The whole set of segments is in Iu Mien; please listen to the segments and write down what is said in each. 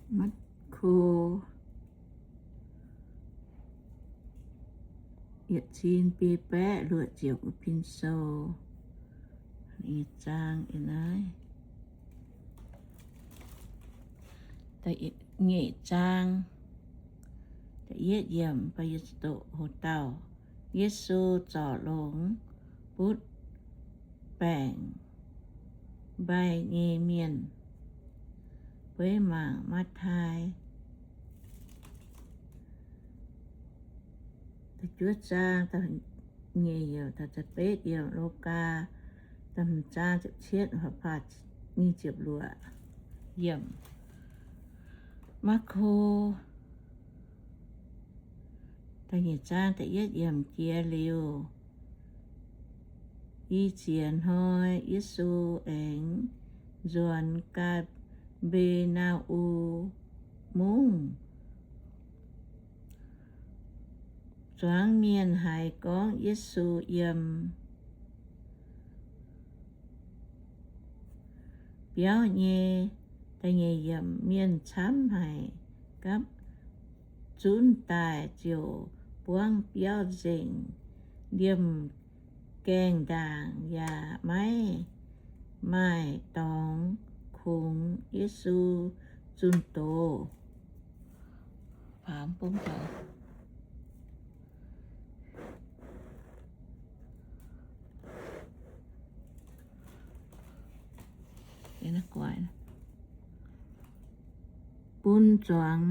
Maako yietc cin biei baeqv luoqc ziepc pin sou, nyeic zaang, nyeic zaang, da'yietv yiemc, hoc dauh Yesu zorc longx butv baengc mbai nyei mienh. Beiv mangc Matv^taai da'juov zaang, nyeic yiemc, da'betv yiemc, Lugaa da'hmz zaang ziepc cietv, nyic ziepc luoqc yiemc. Maako da'nyeic zaang da'yietv yiemc, jiex liuz i ziex hnoi Yesu aengx nzuonx Gaa^mbe^naa^u Mungv. Zuangx mienh haiz gorngv Yesu yiem biauv nyei. Mienh camv haic gapv zunv daaih ziouc buangv biauv nzengc, liemh gaengh ndaangc, yaac maiv maaih dorngx kungx Yesu zunh doz. Bun zuangx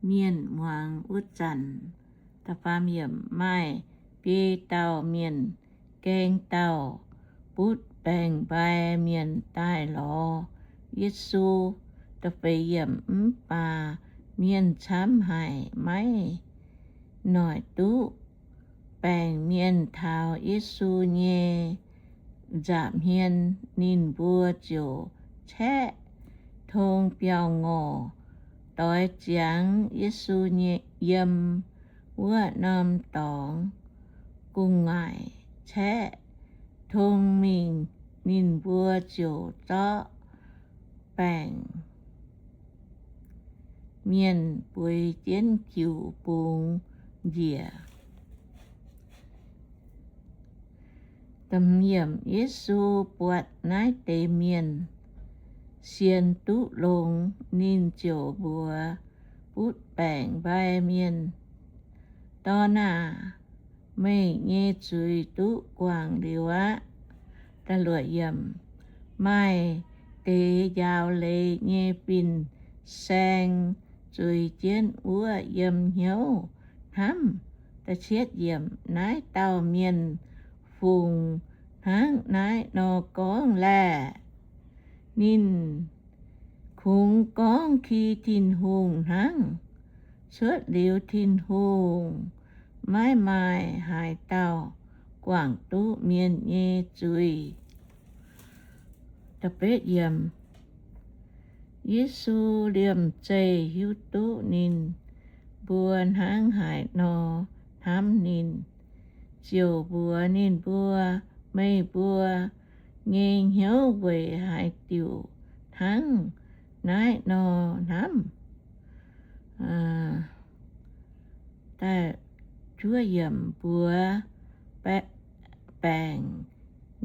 mienh muangx wuov zanc, maaih biei dauh mienh gaeng dauh butv baengc mbai mienh daaih lorz Yesu. Mv baac mienh camv haic maiv noic duqv baengc mienh taux Yesu nyei nza'hmien. Ninh mbuo ziouc caeqv tong biauv-ngorc doix ziangx Yesu yiem wuov norm dorngx gu'nguaaic caeqv tong mingh. Ninh mbuo ziouc zorqv baengc mienh bueix jienv jiuc bungx njiec. Yesu buatc naaiv deix mienh sienx duqv longx, ninh ziouc mbuox butv baengc mbai mienh, Dorn aah! Meih nyei zuiz duqv guangc liuz aqv. Maaih deix njaaux leiz nyei fin-saeng zuiz jienv wuov yiem hnyouv hnamv. Naaiv dauh mienh fungc hnangv naaiv nor gorngv laeh? Ninh kungx gorngv ki Tin-Hungh hnangv. Cuotv liuz Tin-Hungh, maiv maaih haaix dauh guangc duqv mienh nyei zuiz. Yesu liemh zeih hiuv duqv ninh mbuo hnangv haaix nor hnamv ninh, ziouc mbuox ninh mbuo, Meih mbuo nyei hnyouv weic haaix diuc hnangv naaiv nor hnamv? Mbuox baengc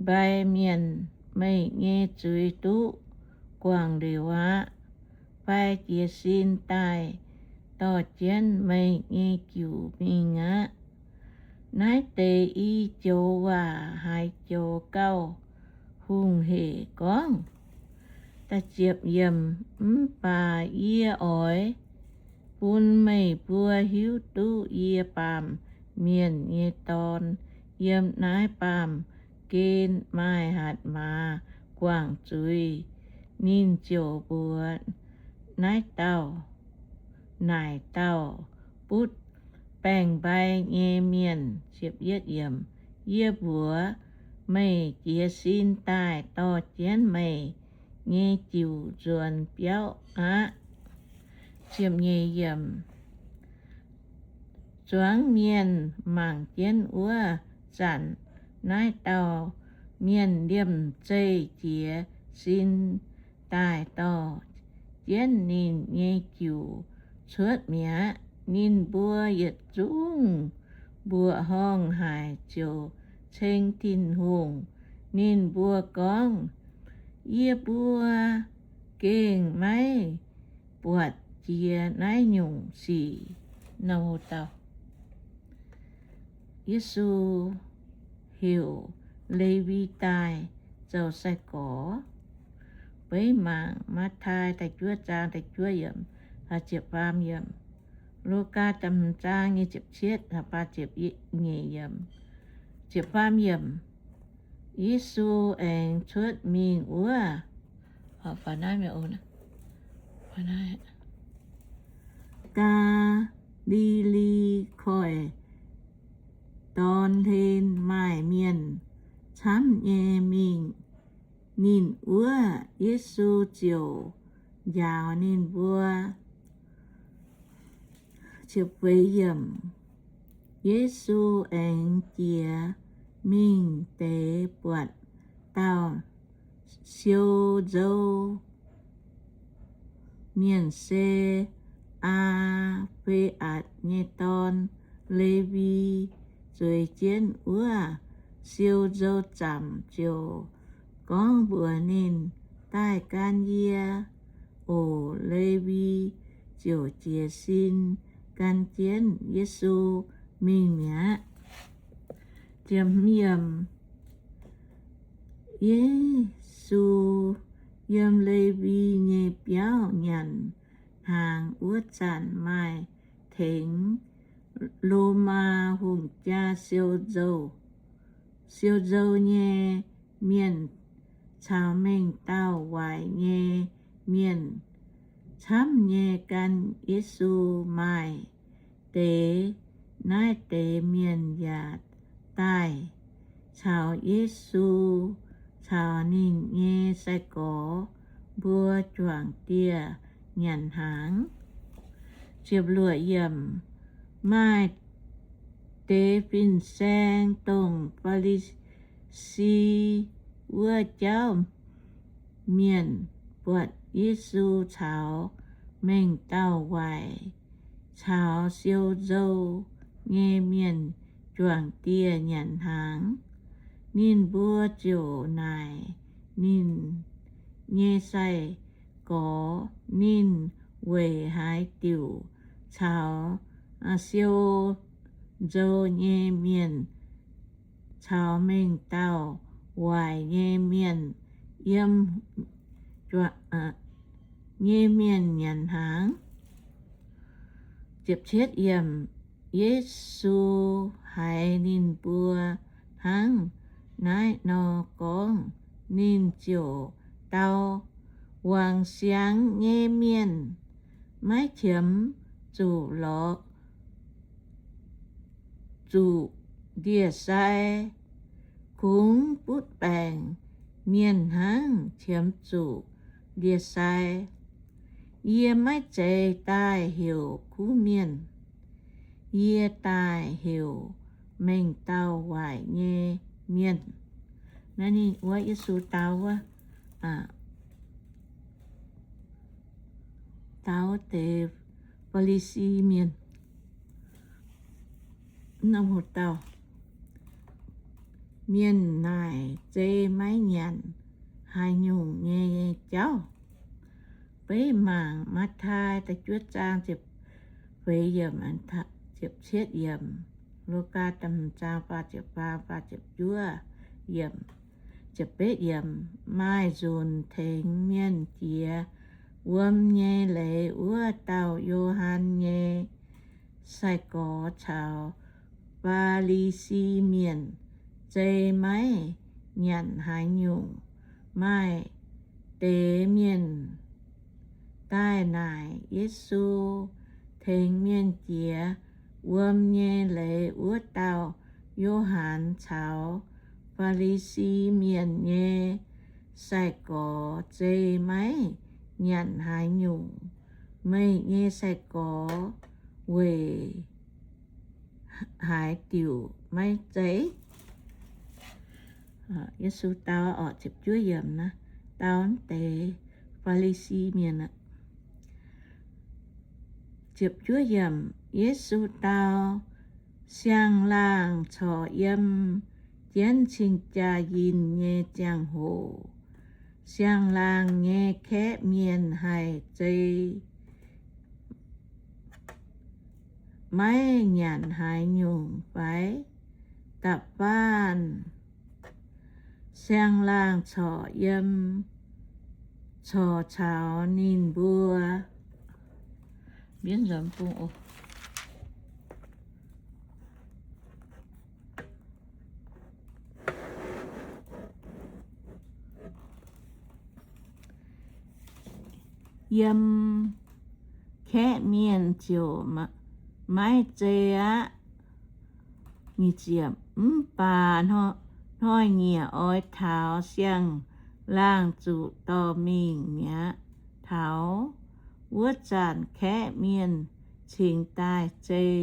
mbai mienh, Meih nyei zuiz duqv guangc liuz aqv. Fai jiez sin daaih dorh jienv meih nyei jiuc mingh aqv. Naaiv deix i joux waac haaix joux gauh hungh hec gorngv. Mv baac yie oix bun meih mbuo hiuv duqv yie baamh mienh nyei Dorn yiem naaiv baamh gen maaih hatc maaz guangc zuiz. Ninh ziouc mbuox naaiv dauh, naaic dauh butv baengc mbai nyei mienh, Yie mbuox meih jiez sin daaih dorh jienv meih nyei jiuc nzuonx biauv aqv. Zuangx mienh mangc jienv wuov zanc, naaiv dauh mienh liemh zeih jiez sin daaih dorh jienv ninh nyei jiuc cuotv mi'aqv. Ninh mbuo yietc zungv mbuoqc horngh haic ziouc ceng Tin-Hungh. Ninh mbuo gorngv, Yie mbuo gengh maiv buatc jiex naaiv nyungc sic. Nor dauh Yesu heuc Lewi daaih zoux sai-gorx. Beiv mangc Matv^tai da'juov zaang da'juov yiemc, ziepc faam yiemc. Lugaa da'hmz zaang nyic ziepc cietv, faah ziepc nyeic yiemc, ziepc faam yiemc. Yesu aengx cuotv mingh wuov Gaa^li^li Koiv-Dorn hlen, maaih mienh camv nyei mingh ninh wuov. Yesu ziouc njaaux ninh mbuo. Yesu aengx jiez mingh deix buatc dauh siou nzou mienh, se Aa^fe^atc nyei dorn, Lewi, zueiz jienv wuov siou nzou zamc, ziouc gorngv mbuox ninh, Daaih gan yie oc. Lewi ziouc jiez sin gan jienv Yesu mingh mi'aqv. Yesu yiem Lewi nyei biauv nyanc hnaangx wuov zanc, maaih tengx Lomaa hungh jaa siou nzou nyei mienh caux mengh dauh waaic nyei mienh camv nyei gan Yesu. Maaih deix naaiv deix mienh yaac daaih caux Yesu caux ninh nyei sai-gorx mbuo juangc dieh nyanc hnaangx. Maaih deix fin-saeng, dongh Faa^li^si wuov jauv mienh, buatc Yesu caux mengh dauh waaic caux siou nzou nyei mienh juangc dieh nyanc hnaangx. Ninh mbuo ziouc naaic ninh nyei sai-gorx, Ninh weic haaix diuc caux siou nzou nyei mienh caux mengh dauh waaic nyei mienh yiem, nyei mienh nyanc hnaangx? Yesu haiz ninh mbuo hnangv naaiv nor gorngv, ninh ziouc dau, Wangc siangx nyei mienh maiv qiemx zuqc lorz zuqc ndie-sai. Kungx butv baengc mienh hnangv qiemx zuqc ndie-sai. Yie maiv zeiz daaih heuc kuv mienh. Yie daaih heuc mengh dauh waaic nyei mienh. Naaiv ninh wuov Yesu dau wuov, dau deix Faa^li^si mienh. Mienh naaic zei maiv nyanc haaix nyungc nyei jauv. Beiv mangc Matv^tai da'juov zaang ziepc feix yiemc, ziepc cietv yiemc, Lugaa da'hmz zaang faah ziepc faam, faah ziepc juov yiemc, ziepc betv yiemc. Maaih nzunc tengx mienh jiex wuom nyei leiz wuov dauh Yo^han nyei sai-gorx caux Faa^li^si mienh zei maiv nyanc haaix nyungc. Maaih deix mienh daaih naaic Yesu, Tengx mienh jiex wuom nyei leiz wuov dauh Yo^han caux Faa^li^si mienh nyei sai-gorx zei maiv nyanc haaix nyungc. Meih nyei sai-gorx weic haaix diuc maiv zei? Yesu dau, dau deix Faa^li^si mienh aqv. Yesu dau, siang-laangh corc yiem jienv cing-jaa-yinh nyei ziangh hoc, siang-laangh nyei kaeqv mienh haih zei maiv nyanc haaix nyungc fai? Da'faanh siang-laangh corc yiem, corc caux ninh mbuo yiem kaeqv mienh ziouc maiv zei aqv. Mv baac hnoi-nyieqc oix taux siang-laangh zuqc dorh mingh mi'aqv. Taux wuov zanc kaeqv mienh cingx daaih zei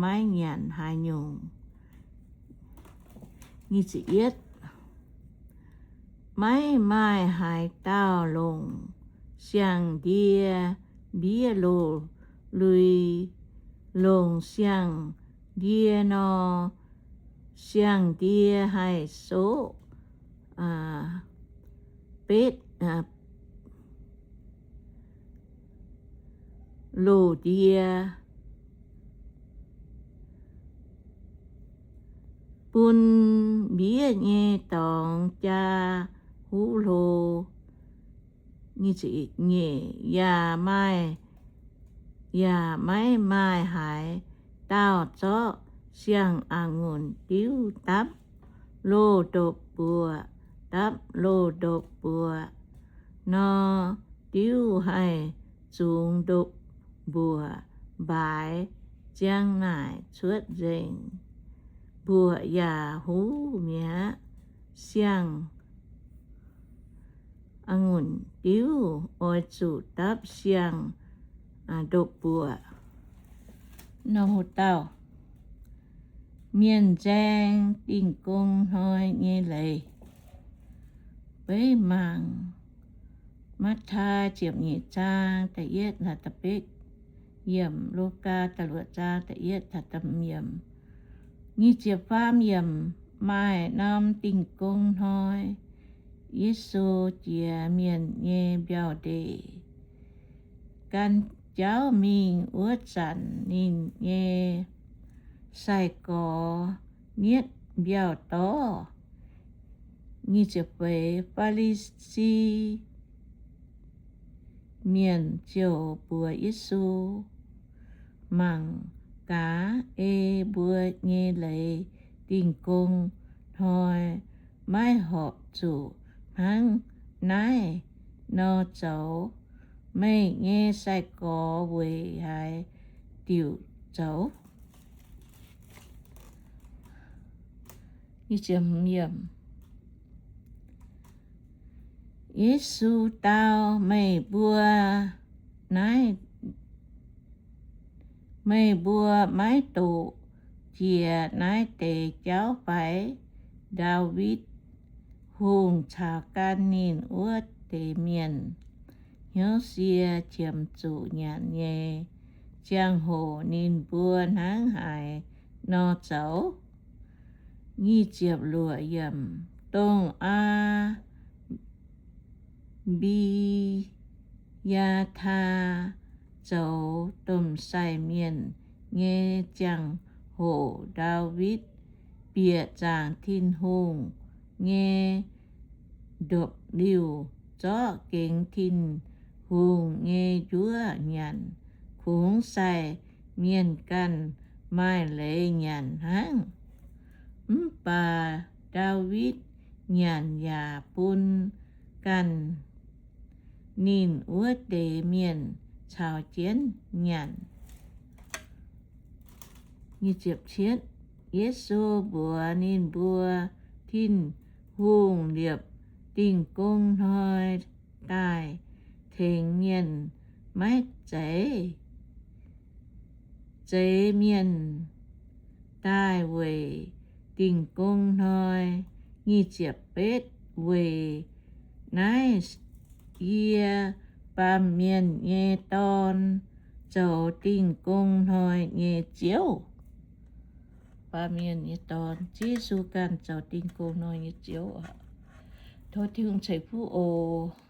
maiv nyanc haaix nyungc. Maiv maaih haaix dauh longc siang-ndie mbiev loz-lui. Longc siang-ndie nor, siang-ndie haih soqv betv loz-ndie, bun mbiev nyei dorngx jaa huv hlo. Yaac maaih, yaac maiv maaih haaix dauh zorqv siang-a'ngunc diuv dapv loz-ndopv-mbuoqc. Dapv loz-ndopv-mbuoqc nor, diuv haih zungx ndopv-mbuoqc mbaaix, ziang naaic cuotv nzengc, mbuoqc yaac huv mi'aqv. Siang-a'ngunc diuv oix zuqc dapv siang-ndopv-mbuoqc. Nor dauh mienh nzaeng Dingh Gong Hnoi nyei leiz. Beiv mangc Matv^taai ziepc nyeic zaang da'yietv taux da'betv yiemc, Lugaa da'luoqc zaang da'yietv taux da'yiemc. Nyic ziepc faam yiemc. Maaih norm Dingh Gong Hnoi, Yesu jiex mienh nyei mbiauh ndeic. Gan jauv mingh wuov zanc, ninh nyei sai-gorx nietv mbiauh dorv. Faa^li^si Mienh ziouc mbuox Yesu, Mangc gaax, ei mbuo nyei leiz Dingh Gong Hnoi maiv horpc zuqc hnangv naaiv nor zoux. Meih nyei sai-gorx weic haaix diuc zoux? Yesu dau, Meih mbuo naaiv, meih mbuo maiv doqc jiex naaiv deix jauv fai? Ndaawitv Hungh caux gan ninh wuov deix mienh hnyouv sie qiemx zuqc nyanc nyei ziangh hoc ninh mbuo hnangv haaix nor zoux? Dongh Aa^mbi^yaa^taa zoux domh sai mienh nyei ziangh hoc, Ndaawitv bieqc zaangc Tin-Hungh nyei ndopv-liuh, zorqv gengx Tin-Hungh nyei njuov nyanc. Kungx sai mienh ganh maaih leiz nyanc hnangv. Mv baac Ndaawitv nyanc yaac bun ganh ninh wuov deix mienh caux jienv nyanc. Yesu mbuox ninh mbuo, Tin-Hungh liepc Dingh Gong Hnoi daaih tengx mienh, maiv zeiz, zeiz mienh daaih weic Dingh Gong Hnoi. Nyic ziepc betv. Weic naaiv yie, Baamh Mienh nyei Dorn, zoux Dingh Gong Hnoi nyei Ziouv. Baamh mienh nyei dorn, Ziouv Yesu ganh zoux Dingh Gong Hnoi nyei Ziouv oc. Tov Tin-Hungh ceix fuqv oc.